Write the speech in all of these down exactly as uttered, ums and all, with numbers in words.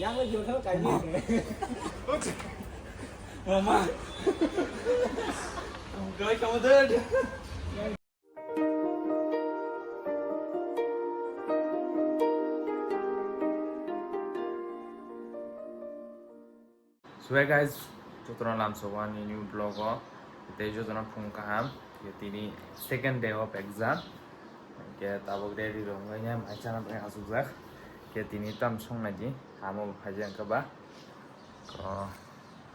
Yang lagi hotel kaji. Mama. Gawai kamu deh. So hey guys, jotono lamsao ani new vlog o tei jotono phung kaham. Tini second day of exam. Ke tabuk ready rok wngya mai chana bai asukjak. Ke tini tam song naidi, amo bo phaijak khe ba. Ko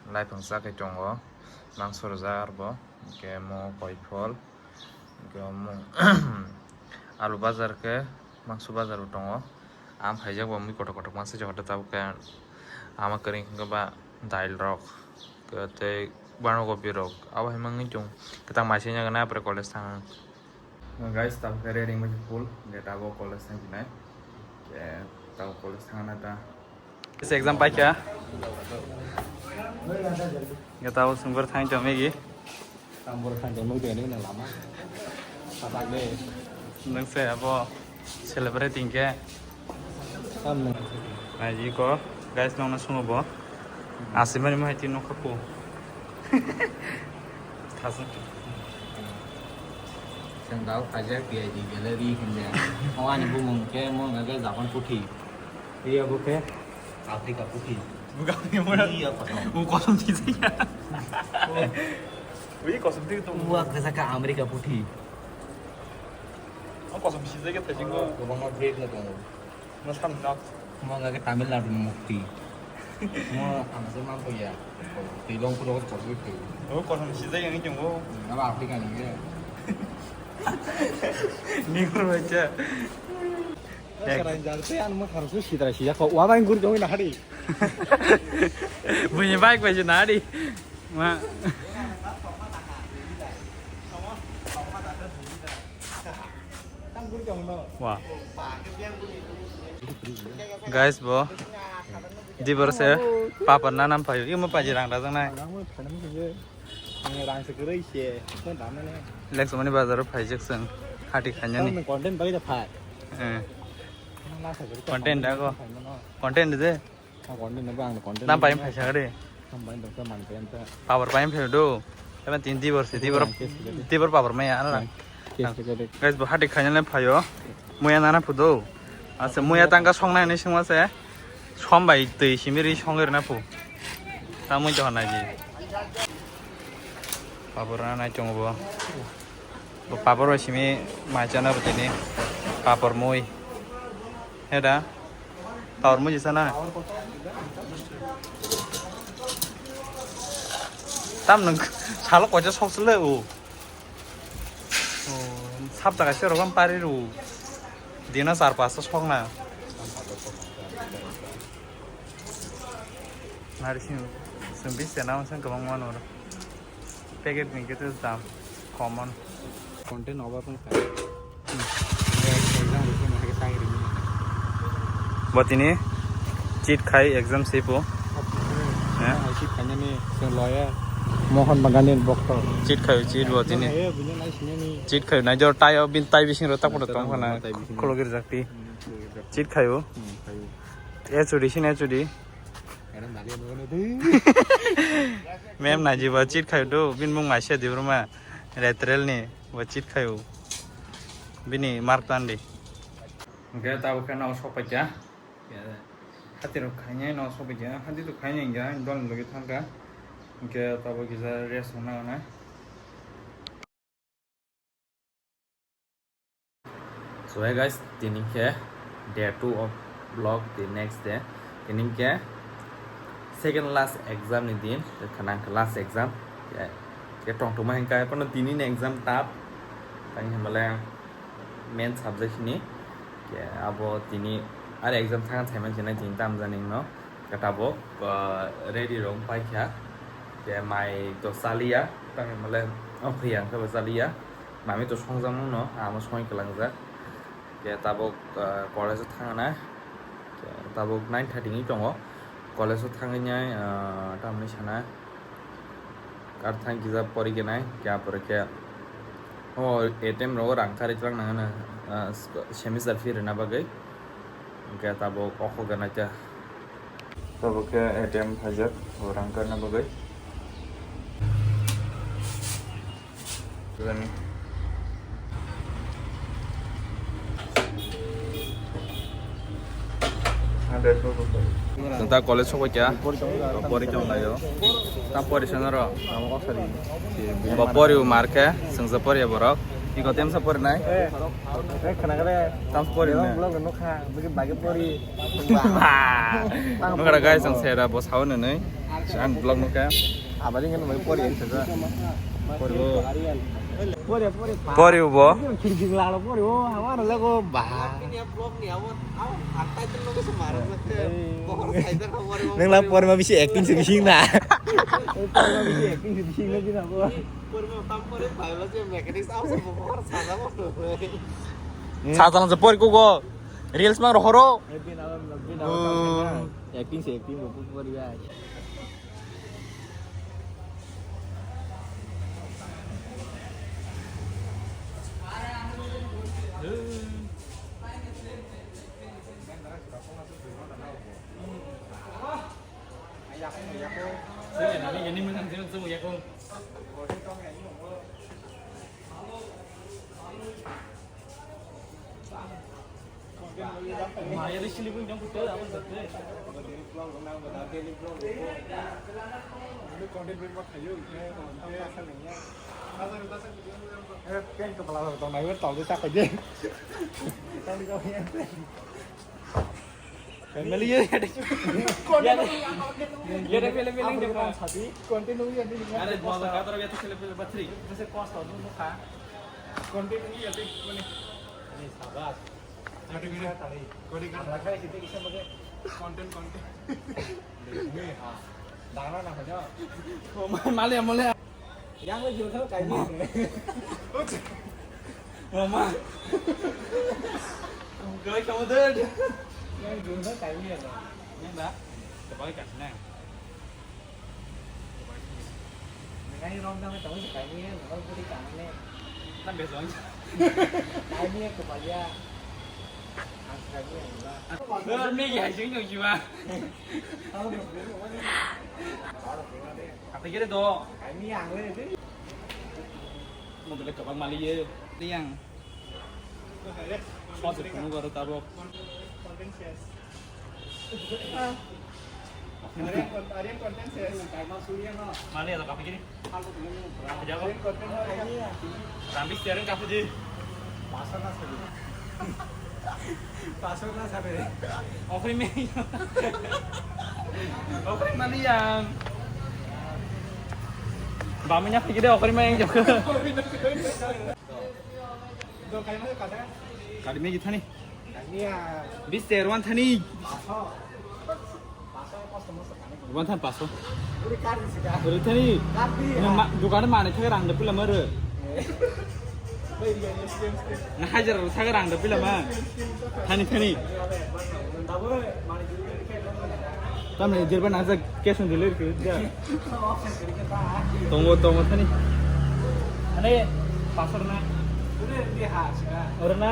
lai phang cha khe tongo, mangso rwjak arbo, ke mo koi phol. Hwnkhe omo alu bazar khe mangso bazar bo tongo. Ang phaijak bo mui kotor kotor masa jagao tabuk khe ama kwrwng hwnkhe ba dail rok tei bangogopi rok abo hai mangwi chwng kwtal mai swngjak nai apre college thang. Guys, tabuk khe ready wngwi full hwnkhe tabuk college thang sinai. Tabuk college thang nai ta. Exam paikha. Gata o sunggur thang tong megi. Tambor thang tong megi ni lama. Satak de. Nang se abo celebrating ke. Tam nang. Aji ko guys nong na sungo bo. Asimani mo hati nokha ko. Thasung. Sengdao khaijak P I D gallery hinja. O ani bumung ke mo ngaga Japan puthi. Iya bo khe Africa puthi. Bukan ni mura. Iya kosom. U kosom sih sih. Ui kosom sih tu. Ua khe saka America puthi. O kosom sih sih kita jinggo. Gobang ma break na tongo. No sam na. Mo ngaga Tamil Nadu ni mukti. Mo ang se mang ko ya. Tilong puro kosom sih. O kosom sih sih yang jinggo. Aba Africa ni ya. Ni ko bacha. Sarai jar te an mo kharsu sidra sija ko wa bai gur jong na hari. Buni bike bai na hari. Ma. Wa. Guys bo. Di borse papar nanam payo. Imo paji rang rajang nai. Rang se kwrwi se, phone damnani. Lexomani bazar o phaijak chwng hati khainani. Tamo content bagwi da phai. Eh. Content da go. Content de. Content ba ang content. Nam pai phaisa de. Nam pai dokta man pai anta. Power pai phai do. Ema tin dibor se dibor. Dibor power maya ana. Guys bo hati khainani phaio. Muya nana phudo. Asa muya tangka songnai ni singma se. Som bai twi simi ri song rwna phu. Tamui to hwnai di. Papor rwna nai tongo bo. Bo papor bai simi mai chana bo tini. Papor mui. He da? Papor mui jisa na? Tam nwng salo kocha sok sle o. Oh, sap jaga se rokam pari ru. Dina char pasta sokna. Nari sing, sing bis tena sing kwbang mano. Packet ni kete dam common. Content over pun khai. Exam rupa mana ke sai ri. Bo tini cheat khai exam sipo. Eh? Ai cheat khai ni sing lawyer. Mohon Bagan ni bokto. Cheat khai cheat bo tini. Eh, bunya nai sini ni. Cheat khai nai jor tai o bin tai bising ro tak pada tong khana. Tai bising. Kholo gir jakti. Hmm, kholo gir jakti. Cheat khai o. Hmm, khai o. H O D sin H O D. Mem naji ba cheat khai do bin mung mai se dibruma lateral ni ba cheat khai o. Bini mark tandi. Hwnkhe tabuk khe no sok paikha. Hati rok khainai no sok paikha. Hati to khainai hwnkhe ani dol logi thangkha. Hwnkhe tabuk kisa rest rwna nai. So hey guys, tini khe day two of vlog, the next day. Tini khe second last exam ni din, khana khe last exam. Khe, khe tongthoma hingka kono tini ni exam tough. Tang himale main subject ni. Khe abo tini ar exam thang thai man sinai tini tam jani no. Khe tabuk, ah, ready rok wng paikha. Khe mai to chaliya, tamni hwnle okhri ang khe bo chaliya. Mami to songjakmano, amo songwi kwlangjak. Khe tabuk, ah, college o thangnai. Khe tabuk nine thirty wngwi tongo. College o thangwi nai, ah, tamni sana. Ar thang kisa pori gwnai, khe apore khe o A T M rogo rang karwi twlang nang hwnwi, ah, semester fee rwna bagwi. Hwnkhe tabuk o kok gwnai khe. Obo khe A T M phaijak, o rang karna bagwi. Nwng ta college sokbai kha? Pori tong lai o. Ta pori sana ro? Bo pori mar khe, sengsa pori borok. Iko temsa pori nai? Tam pori nai. Nokra guys, ang sera bo sao nai. Ang vlog nukha. Abadi kan mai pori ang sera. Pori bo. Pori bo. Khirjing lalo pori o, hawar lago ba. Nang la pori ma bisi acting se bising na. Pori ma bisi acting se bising na jina bo. Pori ma tam pori biology mechanics aw se bo hor saja bo. Saja lang se pori ko go. Reels mang rohoro. Acting se acting bo pori ba. Family ye. Yere pele pele nge pa. Continue ya ni. Are bola ka tara ya to sele pele batri. Jese cost ho no kha. Continue ya te mane. Ni sabas. Ate gire tari. Kodi ka. Lagda hai site kisa mage. Content, content. Ni ha. Dana na ho. Male male. Yang le jor thang kai ni. Mama. Gai kamu deh. Yang jor thang kai ni. Yang dah. Coba kasih neng. Ngai rom dang tau si kai ni, rom pudi kai ni. Kan besok. Kai ni ke paya. Ang kai ni lah. Dah ni ya sing yang jiwa. Apa kira do? Kai ni yang le. Mau beli kebang mali ye. Yang. Sponsor kunu garo tabok. Mali ada kape gini. Jago. Rambis tiarin kape di. Pasar na sari. Pasar na sari. Okri me. Okri mali yang. Baminya pikir deh okri me yang jago. Kadi megi thani. Bis ter wan thani. Wan than paso. Uri thani. Dukan mane thage rang de pila mare. Na hajar thage rang de pila ma. Thani thani. Tamni dirba na jak cash on delivery ke ja. Tongo tongo thani. Ane pasar na. Ore na.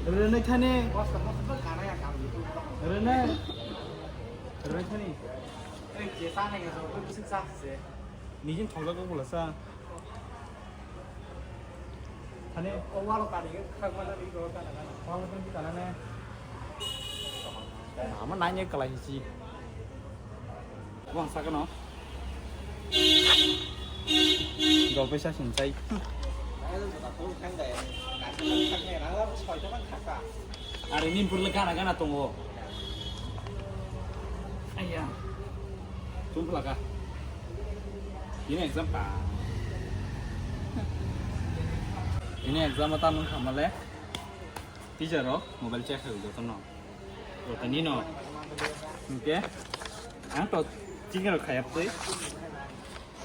Ore na thani. Ore na. Ore na thani. Nijin thongjak ko bolasa. Thani. O walo kani, khak mana ni ko kana kana. Walo kan kana ne. Ama nanya kalai si. Wang sakano. Dol paisa sinchai. Are ni burle gana gana tongo. Aya. Tum pelaka. Ini exam pa. Ini exam ta nung khamale. Teacher rok mobile check khai jotono. Joto nino. Hingke ang to chicken rok khayap twi.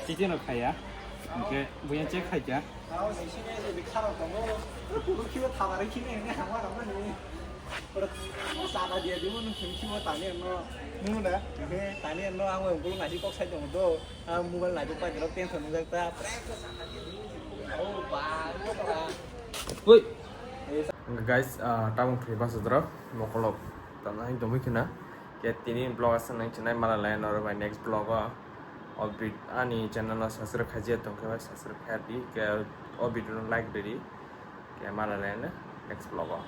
Chicken rok khaya. Hingke buya check khaikha. Nunu da? Tani no ang mobile nai kok sai tong do. Ang mobile nai kok pai do tension jak ta. Oi. Guys, ah, tabuk thwi basa drop mokolok. Tamo hai tongwi khna. Ke tini vlog aswk nang chinai, malai lai norok bai next vlog o. O vid-, ani channel no subscribe khaijak tong khe subscribe khaidi, ke o video no like ridi, ke malai lai next vlog o.